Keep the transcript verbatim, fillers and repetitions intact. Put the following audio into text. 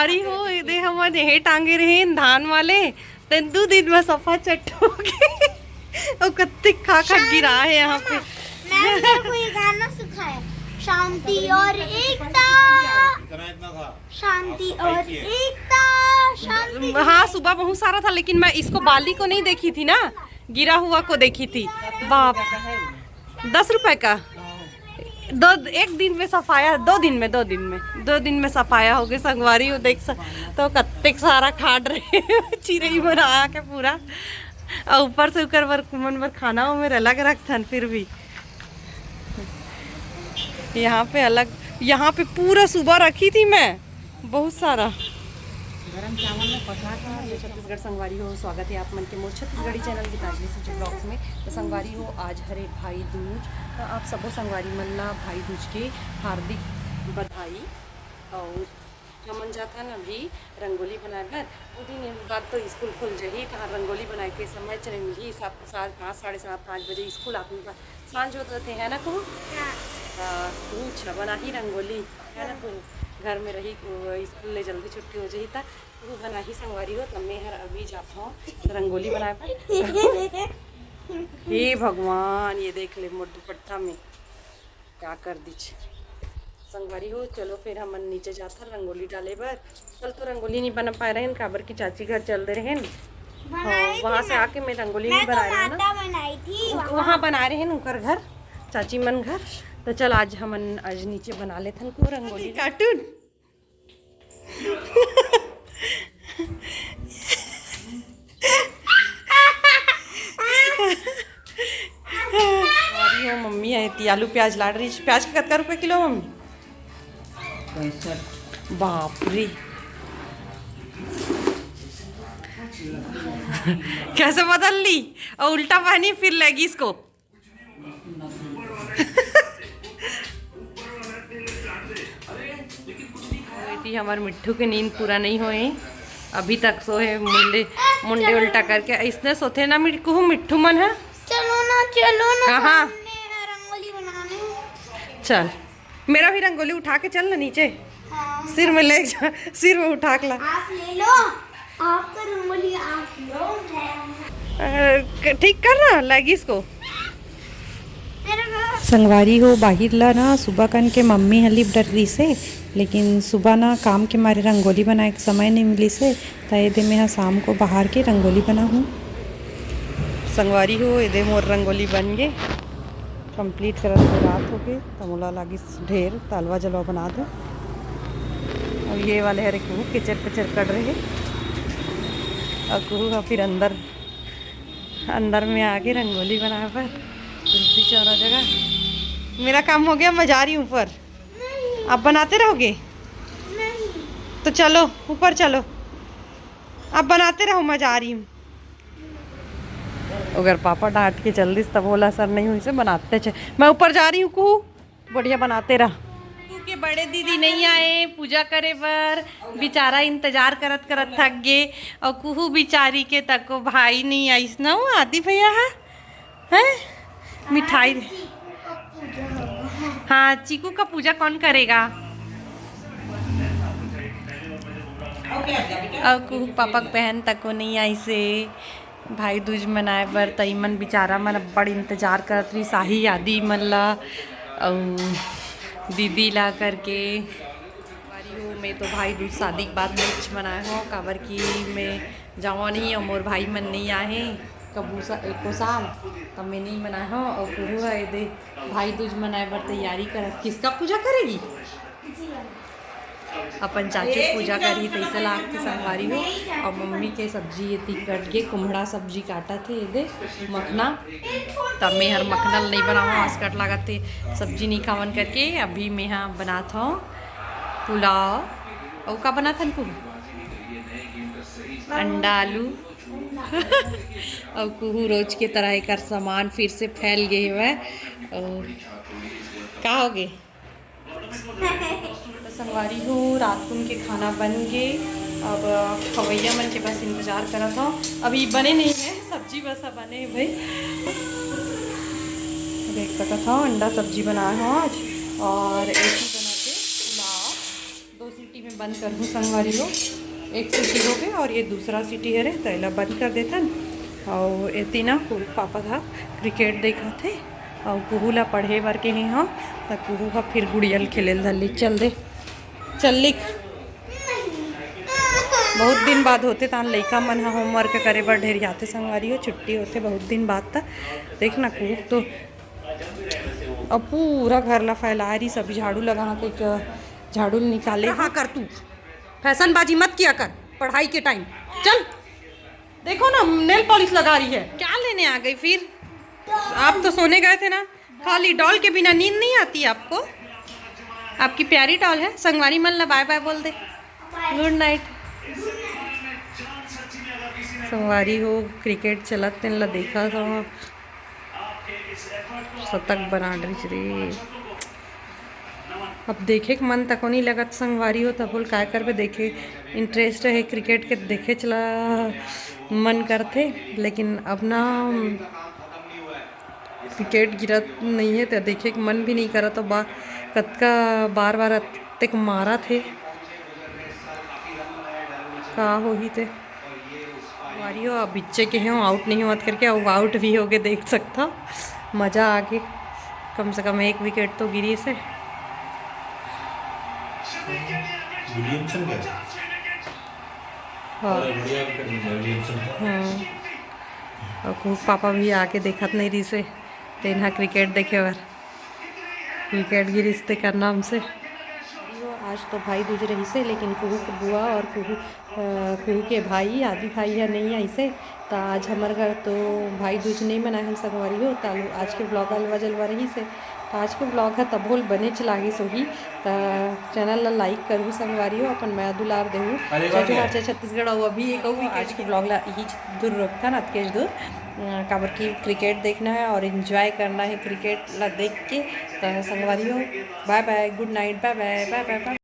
नहीं हो, एदे हमन एहे टांगे रहेन धान वाले, तेन दू दिन में सफा चट हो गे। अउ कत्ते खा खा गिरा हे यहाँ पे। मैम ने कोई गाना सिखाया, शांति और एकता, शांति और एकता, शांति। हाँ, सुबह बहुत सारा था, लेकिन मैं इसको बाली को नहीं देखी थी ना, गिरा हुआ को देखी थी। बाप, दस रुपए का दो, एक दिन में सफाया, दो दिन में, दो दिन में, दो दिन में सफाया हो गया संगवारी हो। देख स-, तो कत्तेक सारा खाट रहे चिरई मन आके पूरा, और ऊपर से उकर बर, मन बर खाना वो मेरे अलग रखथन। फिर भी यहाँ पे अलग, यहाँ पे पूरा सुबह रखी थी मैं, बहुत सारा। गरम चावल में पका था। जय छत्तीसगढ़ संगवारी हो, स्वागत है आप मन के मोर छत्तीसगढ़ी चैनल गीतांजलि सिंह ब्लॉग्स में। तो संगवारी हो, आज हरे भाई दूज, तो आप सबो संगवारी मन ला भाई दूज के हार्दिक बधाई। और हमन जाथन अभी रंगोली बनाए बर। दो दिन बाद तो स्कूल खुल जही, तहाँ रंगोली बनाए के समय चले मिलही। सात, सात, पाँच, साढ़े सात, पाँच बजे स्कूल आदमी का सांझ होत रहते, है ना कुहू? हाँ। हाँ, कुहू छ बनाही रंगोली, है ना कुहू? घर में रही, स्कूल ले जल्दी छुट्टी हो जही, त कुहू बनाही संगवारी हो। त मैं हर अभी जात हूँ रंगोली बनाए बर। हे भगवान, ये देख ले मोर दुपट्टा में क्या कर दीच संगवारी हो। चलो फिर हमन नीचे जाथन रंगोली डाले बर। कल तो रंगोली नहीं बना पाए रहेन, काबर की चाची घर चल दे रहेन। हाँ, वहाँ से आके मैं रंगोली नहीं बनाए रहेन ना। वहाँ बनाए रहेन उकर घर, चाची मन घर। तो चल, आज हमन आज नीचे बना लेथन को रंगोली। कार्टून। अरे ओ मम्मी, आए ती आलू प्याज लाड़ रही। प्याज के कतका रुपए किलो मम्मी? पैंसठ। बाप रे, कैसे बदल ली और उल्टा पहनी फिर लेगिस को। एती हमर मिट्ठू के नींद पूरा नहीं होए, अभी तक सोहे, मुंडे मुंडे उल्टा करके। ऐसने सोथे ना मिट्ठू, मिट्ठू मन है। चलो ना, चलो ना, कहाँ? सामने है रंगोली बनाने। चल, मेरा भी रंगोली उठा के चल ना नीचे। हाँ। सिर में ले जा, सिर में उठा के ला। आप ले लो, आपका रंगोली आप लो, मैं अ, क-, ठीक कर ना, लगी इसको। मेरा घर। संगवारी हो, बाहिर ला ना सुबह कन के मम्मी ह लिप डर रहिस हे, लेकिन सुबह ना काम के मारे रंगोली बनाए के समय नहीं मिलिस हे, त एदे मेहा शाम को बाहर के रंगोली बनाहूँ। संगवारी हो, एदे मोर रंगोली बन गे, कंप्लीट करत के रात हो गे, त मोला लागिस ढेर, त अलवा जलवा बना दो। अब ये वाले हरे कुहू केचर केचर कर रहे, और कुहू ह फिर अंदर, अंदर में आके रंगोली बनाए बर तुलसी चौरा जगह। मेरा काम हो गया, मैं जा रही हूँ ऊपर। आप बनाते रहोगे? तो चलो ऊपर चलो, आप बनाते रहो, मैं जा रही हूँ। अगर पापा डांट के चल दिस तब बोला सर नहीं हुई से बनाते छे। मैं ऊपर जा रही हूँ कुहू, बढ़िया बनाते रह। कुहू के बड़े दीदी नहीं आए पूजा करे बर, बेचारा इंतजार करत करत थक गे। और कुहू बिचारी के तको भाई नहीं आइस ना, वो आदि भैया है, हैं? मिठाई। हाँ, चीकू का पूजा कौन करेगा? और कुहू पापा के बहन तको नहीं आइस हे। भाई दूज मनाए बर त इमन बिचारा मन अब्बड़ इंतजार करत रहिस, आही आदि मन ला अउ दीदी ला करके। संगवारी हो, मैं तो भाई दूज शादी के बाद नहीं मनाए हो, काबर कि मैं जावा नहीं अउ मोर भाई मन नहीं आए हे कभू सा, एको साल, त मैं नहीं मनाए हो। अउ कुहू ह एदे भाई दूज मनाए बर तैयारी करत। किसका पूजा करेगी? अपन चाचू पूजा करही तैसे लागथे संगवारी हो। और मम्मी के सब्जी एती कट गे, कुम्हड़ा सब्जी काटत हे एदे मखना। तब मैं हर मखना ल नहीं बनावा, आस कट लागत हे, सब्जी नहीं खावन करके। अभी मैं हा बनात हूँ पुलाव। अउ का बनात हन कुहू? अंडा आलू। अउ कुहू रोज के तरह एकर सामान फिर से फैल गए हुए। अउ का हो गए? तो संगवारी हो, रात कुन के खाना बन गे। अब खवैया मन के बस इंतजार करत हव। अभी बने नहीं है, सब्जी बस अब बने है भाई। देख सकत हव, अंडा सब्जी बनाए हव आज, और एक ही बनाते पुलाव, दो सीटी में बंद करहूँ संगवारी हो, एक सीटी हो गए और ये दूसरा सीटी हरे, तो एला बंद कर देथन। और एती ना कुहू पापा हा क्रिकेट देखत हे और कुहू ला पढ़े बर के हे, हाँ, तो कुहू हा फिर गुड़िया ल खेले ल धर ली। चल दे, चल लिख। बहुत दिन बाद होथे, तान लइका मन ह होमवर्क करे बर ढेरियाथे संगवारी हो, छुट्टी होथे बहुत दिन बाद। त देख ना, कुहू तो अब पूरा घर ला फैला रही, सब झाड़ू लगा के, क-, झाड़ू निकाले। हाँ, कर तू फैशनबाजी मत किया कर पढ़ाई के टाइम। चल, देखो ना, नेल पॉलिश लगा रही है। क्या लेने आ गई फिर? आप तो सोने गए थे ना, खाली डॉल के बिना नींद नहीं आती आपको? आपकी प्यारी डॉल है। संगवारी मन ला बाय बाय बोल दे, गुड नाइट। संगवारी हो, क्रिकेट चलत तेन ला देखा था, शतक बना डरिस रे। अब देखे के मन तको नहीं लगत संगवारी हो, तब बोल काय करबे, देखे इंटरेस्ट है क्रिकेट के, देखे चला मन करथे, लेकिन अब ना क्रिकेट गिरत नहीं है, तो देखे के मन भी नहीं करत। तो बा-, कतका बार बार अतेक मारत हे, का होही ते। संगवारी हो, अब बिच्चे के हूँ, आउट नहीं होवत करके, अब आउट भी हो गए, देख सकता, मजा आ गए। कम से कम एक विकेट तो गिरी से। विलियमसन का? हाँ। अरे, बढ़िया विकेट मिला विलियमसन का। हाँ। और कुहू पापा भी आके देखत नहीं रही से, तेन हा क्रिकेट देखे बर। विकेट गिरिस तेकर नाम से। आज तो भाई दूज रहिसे, लेकिन कुहू के बुआ और कुहू, अ, कुहू के भाई, आदि भाई ह नहीं आइसे। त आज हमर घर तो भाई दूज नहीं मनाए हन संगवारी हो। त आज के व्लॉग अलवा जलवा रहिसे। त आज के व्लॉग ह तभो ल बनेच लागिस होही। त चैनल ला लाइक करू संगवारी हो, अपन मया दुलार देहू। अरे जय वाह जोहार, भैया। जय छत्तीसगढ़। अउ अभी एक अउ आज के व्लॉग ला इही दूर रोकथन, अतकेच दूर। अ, काबर कि क्रिकेट देखना है और एंजॉय करना है क्रिकेट ला देख के। त संगवारी हो, बाय बाय, गुड नाइट, बाय बाय, बाय बाय, बाय।